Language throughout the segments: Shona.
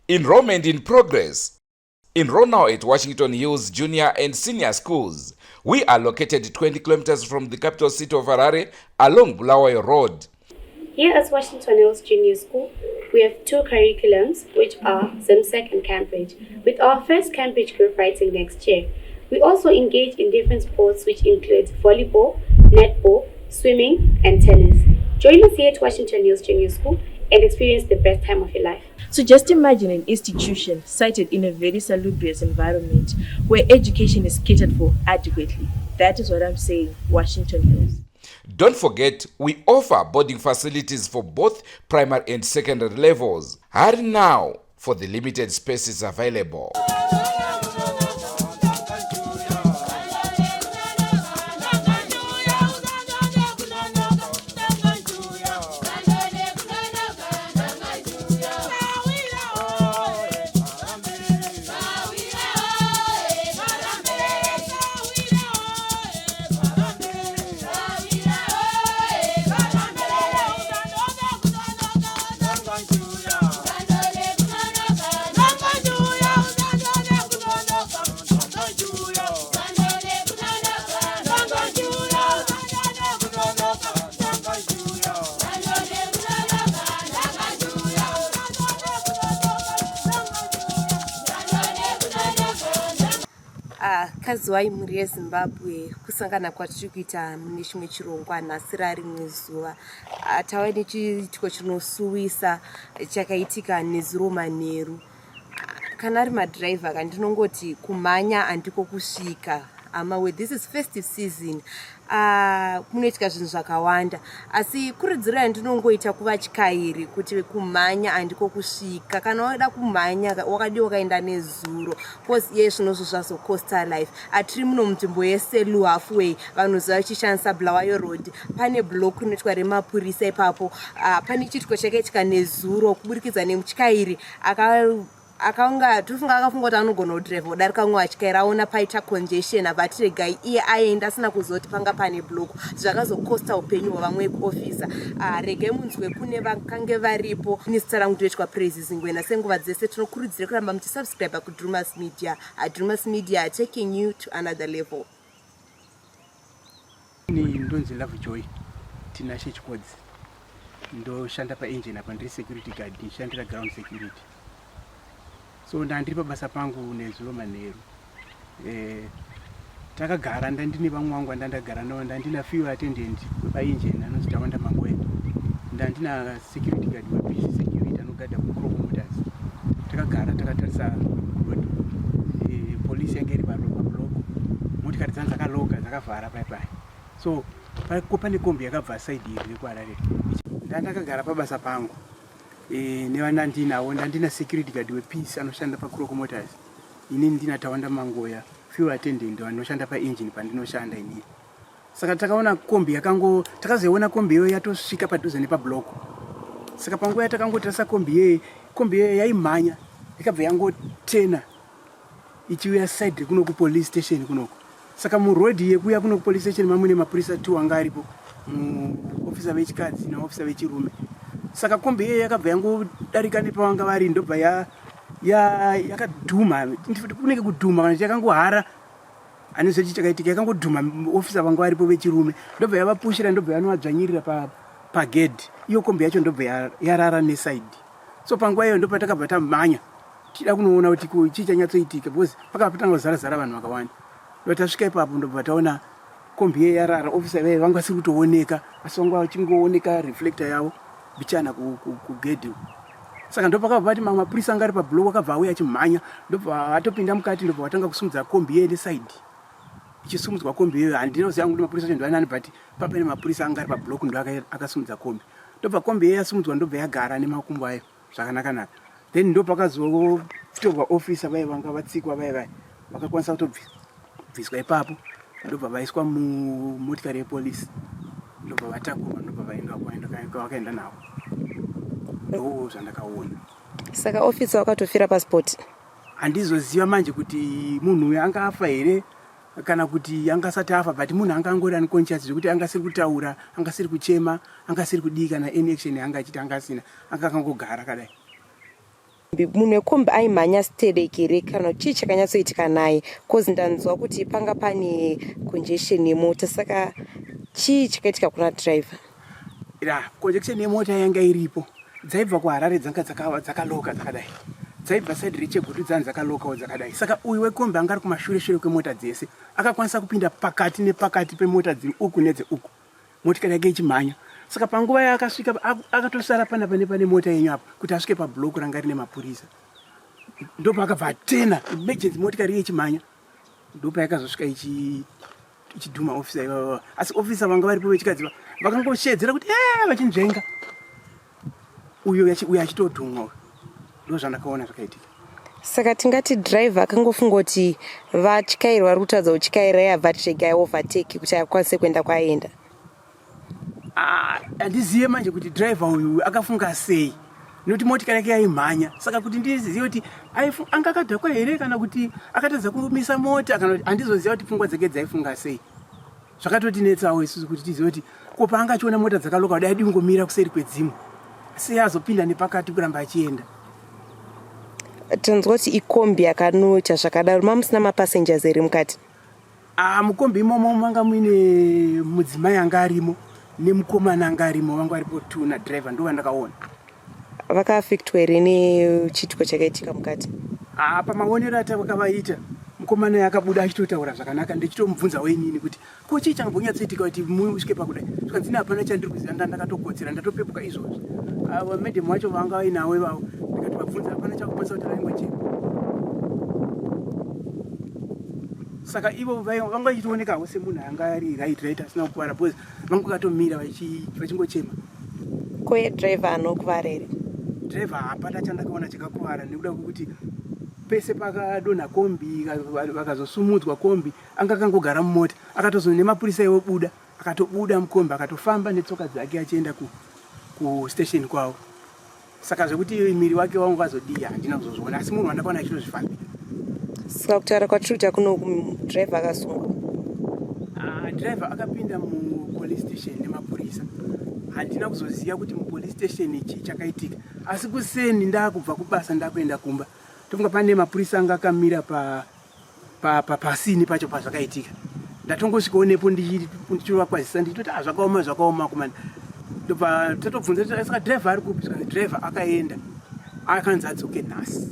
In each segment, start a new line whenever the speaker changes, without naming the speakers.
Enrollment in progress. Enroll now at Washington Hills Junior and Senior Schools. We are located 20 kilometers from the capital city of Harare along Bulawayo Road.
Here at Washington Hills Junior School, we have two curriculums, which are ZIMSEC and Cambridge, with our first Cambridge group writing next year. We also engage in different sports, which include volleyball, netball, swimming, and tennis. Join us here at Washington Hills Junior School and experience the best time of your life.
So just imagine an institution sited in a very salubrious environment where education is catered for adequately. That is what I'm saying, Washington Hills.
Don't forget, we offer boarding facilities for both primary and secondary levels. Hurry now for the limited spaces available.
Ah, kaziwai mhuri yezimbabwe kusangana kwatiri kuita mune chimwe chirongwa nhasi rarimwe zuva ah, tava nechiitiko chinosuwisa chakaitika nezuro manheru ah, kana ari madhiraivha ka ndinongoti kumhanya handiko kusvika amawe this is festive season Ah, kunoitika zvinhu zvakawanda asi kurudziro yandinongoita kuvatyairi kuti kumhanya handiko kusvika kana wada kumhanya wakadii wakaenda nezuro bcause iye zvinozvo zvazocosta life atiri muno munzvimbo yeselu halfway vanhu zuva vachishandisa bulawayo road pane block rinoitwa remapurisa ipapo ah, pane chiitiko chakaitika nezuro kuburikidza nemutyairi aka akanga tofunga akafunga kuti anogona kudrive kudarika umwe atyaira aona paita congestion abva ati regai iye aenda asina kuziva kuti panga pane block zvakazokosta upenyu hwevamwe kuofisa ah, regai munzwe kune vakange varipo nezita rangu ndoitwa praise zingwena senguva dzese tinokurudzira kuramba muchisubscribe kudrumas media ah, drumas media taking you to another level
Ini ndonzi Love Joy Tinashe Chikodzi ndoshanda paengine apa ndiri security guard ndishandira ground security so ndandiri pabasa pangu nezuro manheru eh, takagara ndandine vamwe vangu vandandagara navo ndandina fuel attendant wepaengine anonzi Tawanda Mangoya ndandina security guard wePC security anogada kuCroco Motors takagara takatarisa road e, police yange iri pablock motikari dzanga dzakaloka dzakavhara pai pai so pane kombi yakabva side iri rekuharare ndandakagara pabasa pangu e, nevana ndinavo ndandina security guard wepeace anoshanda pacroco motors inini ndina tawanda mangoya fuel attendant vanoshanda paengine pandinoshanda inini Saka takaona kombi yakango takazoiona kombi iyoyo yatosvika padhuze nepablock. Saka panguva yatakangotarisa kombi iyoyo, kombi iyoyo yaimhanya ikabva yangotena ichiuya side kuno kupolice station kunoko. Saka muroad yekuuya kuno kupolice station mamune mapurisa two anga aripo, officer vechikadzi naofficer vechirume. Saka kombi iyoyo yakabva yangodarika nepavanga vari ndobva ya ya yakadhuma kunenge kudhuma kana kuti yakangohara ane zvechi chakaitika yakangodhuma ofisa vanga varipo vechirume ndobva yavapushira ndobva yanovadzvanyirira pagedhi pa iyo kombi yacho ndobva yarara nesaidi so panguva iyo ndopatakabva tamhanya tichida kunoona kuti chii chanyatsoitika because pakabva patanga kuzara zara vanhu vakawanda ndo tasvika ipapo ndobva taona kombi iye yarara ofisa vaye vanga vasiri kutooneka asi vanga vachingooneka reflector yavo bichana kugedhi saka ndopakabva vati mamwe mapurisa anga ari pablock akabva auya achimhanya ndobva atopinda mukati ndobva vatanga kusumudza kombi iye nesaidi ichisumudzwa kombi iyoyo handina kuziva kuti mapurisa acho ndivanani but papane mapurisa anga ari pablock ndo akasumudza kombi ndobva kombi iye yasumudzwa ndobva yagara nemakumbo ayo zvakanakanaka then ndopakazotorwa officer vaye vanga vatsikwa vaye vaye vakakwanisa kutobviswa ipapo ndobva vaiswa mumotikari yepolisi ndobva vatakurwa ndobva vaenda kwavakaenda navo ndo zvandakaona
saka officer wakatofira pasipoti
handizoziva manje kuti munhu uyu anga afa here kana kuti anga asati afa but munhu anga angori unconscious zvekuti anga asiri kutaura anga asiri kuchema anga asiri kudii kana any action yaanga achiita anga asina anga akangogara kadai.
Munhu wekombi aimhanya stereki here kana chii chakanyatsoitika naye cause ndanzwa kuti panga pane congestion yemota saka chii chakaitika kuna driver?
Ya, congestion yemota yanga iripo. Dzaibva kuHarare dzanga dzakaloka dzakadai. Dzaibva side reChegutu dzanga dzakalokawo dzakadai. Saka uyu wekombi anga ari kumashure shure kwemota dzese. Akakwanisa kupinda pakati nepakati pemota dziri uku nedzeuku. Motikari yake ichimhanya. Saka panguva yaakasvika akatosara panapa nepane mota yenyu apa kuti asvike pablock ranga rine mapurisa. Ndopaakabva atena emergency motikari iye ichimhanya. Ndopayakazosvika ichidhuma officer ivava. Asi officer vanga varipo vechikadzi vakangoshedzera kuti ee vachinzvenga. Uyo uyo achitodhumwa uyo. Ndozvandakaona zvakaitika.
Saka tingati driver akangofunga kuti vatyairi vari kutadza kutyaira iye abva ati regai overtake kuti akwanise kuenda kwaaenda.
Ah, handizive manje kuti driver uyu akafunga sei nekuti motikari yake yaimhanya saka kuti ndizive kuti anga akadhakwa here kana kuti akatadza kumisa mota kana kuti handizoziva kuti pfungwa dzake dzaifunga sei. Zvakatotinetsawo isusu kuti tizive kuti ko paanga achiona mota dzakaloka kudai adii kungomira kuseri kwedzimwe sei azopinda nepakati kuramba achienda.
Tanzwa kuti ikombi yakanoita zvakadaro mamusina mapassengers here mukati?
Ah, mukombi imomo manga muine mudzimai anga arimo nemukomana anga arimo vanga varipo two nadriver ndovandakaona.
Vakaafektwa here nechiitiko chakaitika mukati?
Ah, pamaonero atakavaita mukomana akabuda achitotaura zvakanaka ndichitomubvunzawo inini kuti ko chii changambonyatsoitika kuti musvike pakudai zvikanzi ini hapana chandiri kuziva nda ndakatokotsera ndatopepuka izvozvi ava madam vacho vanga vainawo ivavo ndikati vabvunza hapana chakukwanisa kuti vaingochema saka ivo vanga vachitoonekawo semunhu anga ari right right asina kukuvara because vanga vakatomira vachingochema
Ko iye driver anokuvara here?
Driver hapana chandakaona chakakuvara nekuda kwekuti pese pakadonha kombi vakazosumudzwa kombi anga akangogara mumota akatozo nemapurisa iwo buda akatobuda mukombi akatofamba netsoka dzake achienda kustation kwavo Saka zvekuti miri wake wangu azodii handina kuzozviona asi munhu wandakaona achitozvifambira.
Saka kutaura kwatiri kuita kuno driver akasungwa.
Ah, driver akapinda mupolice station nemapurisa. Handina kuzoziva kuti mupolice station chii chakaitika asi kuseni ndakubva kubasa ndakuenda kumba tofunga pane mapurisa anga akamira pa pasini pacho pazvakaitika ndatongosvikawo nepo ndichivakwazisa ndichitoti ah, zvakaoma zvakaoma kumana ndobva tatobvunza saka driver ari kupi zvikanzi driver akaenda akanzi adzoke nhasi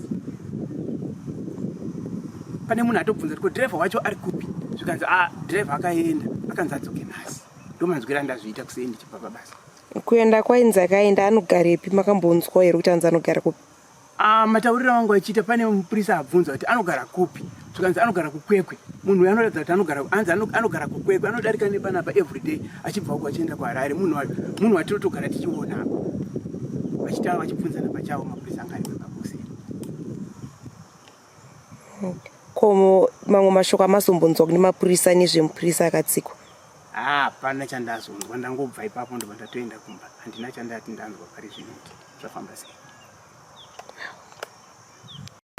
pane munhu atobvunza kuti ko driver wacho ari kupi zvikanzi ah, driver akaenda akanzi adzoke nhasi ndomanzwira andazviita kusei ndichibva pabasa
kuenda kwainzi akaenda anogarepi makambonzwa here kuti anzi anogara kupi
Ah, matauriro angu achiita pane mupurisa abvunza kuti anogara kupi zvikanzi anogara kukwekwe munhu uyu anoratidza kuti anogara anzi anogara kukwekwe anodarika nepanapa everyday achibva uko achienda kuharare munhu munhu watinotogara tichiona apa vachitava vachibvunzana pachavo mapurisa anga ari pabuse
ko mamwe mashoko amazombonzwa kune mapurisa nezvemupurisa akatsikwa
hapana chandazonzwa ndangobva ipapo ndobva ndatoenda kumba handina chandati ndanzwa pari zvino kuti zvafamba sei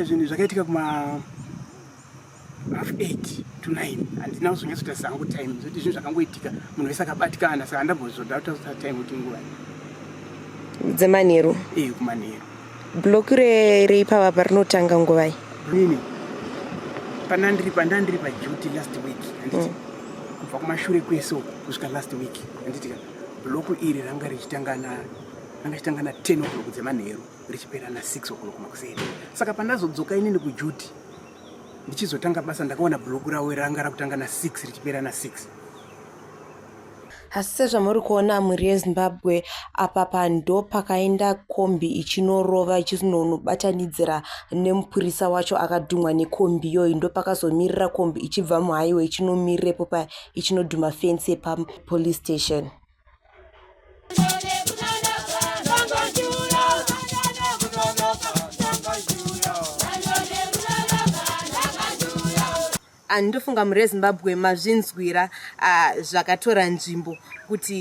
Zvinhu zvakaitika kuma half 8 to 9 handina kuzonyatsotarisa hangu time zvokuti zvinhu zvakangoitika munhu wese akabatikana saka handambozoda kutarisa time kuti nguva
dzemanheru
ee kumanheru
block reipava parinotanga nguvai
nini panandiri pandandiri paduty last week handiti mm. kubva kumashure kwese uku kusvika last week handiti ka block iri ranga richitanga na ranga richitanga na 10 o'clock dzemanheru richipera na 6 o'clock makuseni saka pandazodzoka inini kuduty ndichizotanga basa ndakaona block ravo ranga rakutanga na 6 richipera na 6
Asi sezvamuri kuona mhuri yeZimbabwe apa pa ndopakaenda kombi ichinorova ichinonobatanidzira nemupurisa wacho akadhumwa nekombi iyoyi ndopakazomirira kombi ichibva muhighway ichinomirirepo paya ichinodhuma fensi yepapolice station. Ah, ndofunga mhuri yezimbabwe mazvinzwira ah, zvakatora nzvimbo kuti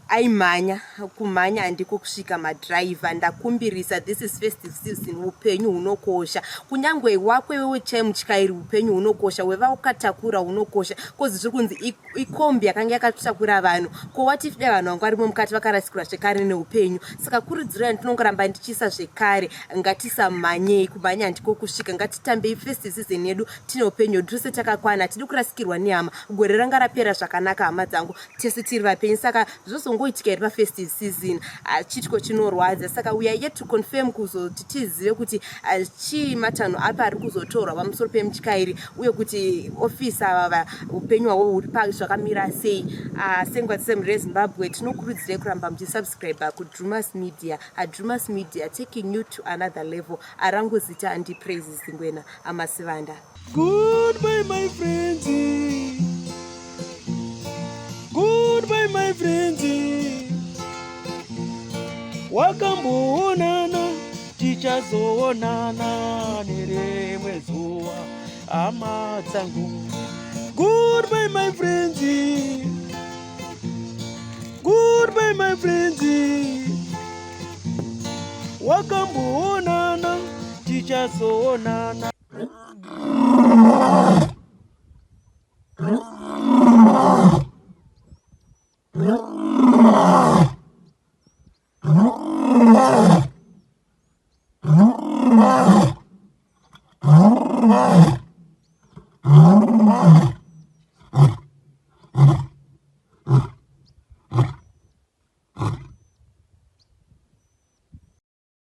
Aimhanya, kumhanya handiko kusvika madriver. Ndakumbirisa, this is festive season, upenyu hunokosha. Kunyangwe wako iwewe chai mutyairi, upenyu hunokosha, wevaukatakura hunokosha, cause zviri kunzi ikombi yakanga yakatakura vanhu. Ko what if dai vanhu vanga varimo mukati vakarasikirwa zvekare neupenyu? Saka kurudziro yandinongoramba ndichiisa zvekare, ngatisamhanyei, kumhanya handiko kusvika. Ngatitambei festive season yedu tine upenyu hwedu tose takakwana. Hatidi kurasikirwa nehama. Gore ranga rapera zvakanaka, hama dzangu, tese tiri vapenyu, saka zvozongoitika iri pafestive season, ah, chiitiko chinorwadza. Saka we are yet to confirm kuzoti tizive kuti ah, chii, matanho api ari kuzotorwa pamusoro pemutyairi, uye kuti officer vava upenyu hwavo huri zvakamira sei. Ah, sengwa semhuri yeZimbabwe, tinokurudzirai kuramba muchisubscribe kuDrumas Media. ADrumas Media, taking you to another level. Arangu zita andiPraise Zingwena Amasivanda.
Goodbye, my friends. Goodbye, my friends. Wakamboonana, tichazoonana nerimwe zuva, hama dzangu. Goodbye, my friends. Goodbye, my friends. Wakamboonana, tichazoonana.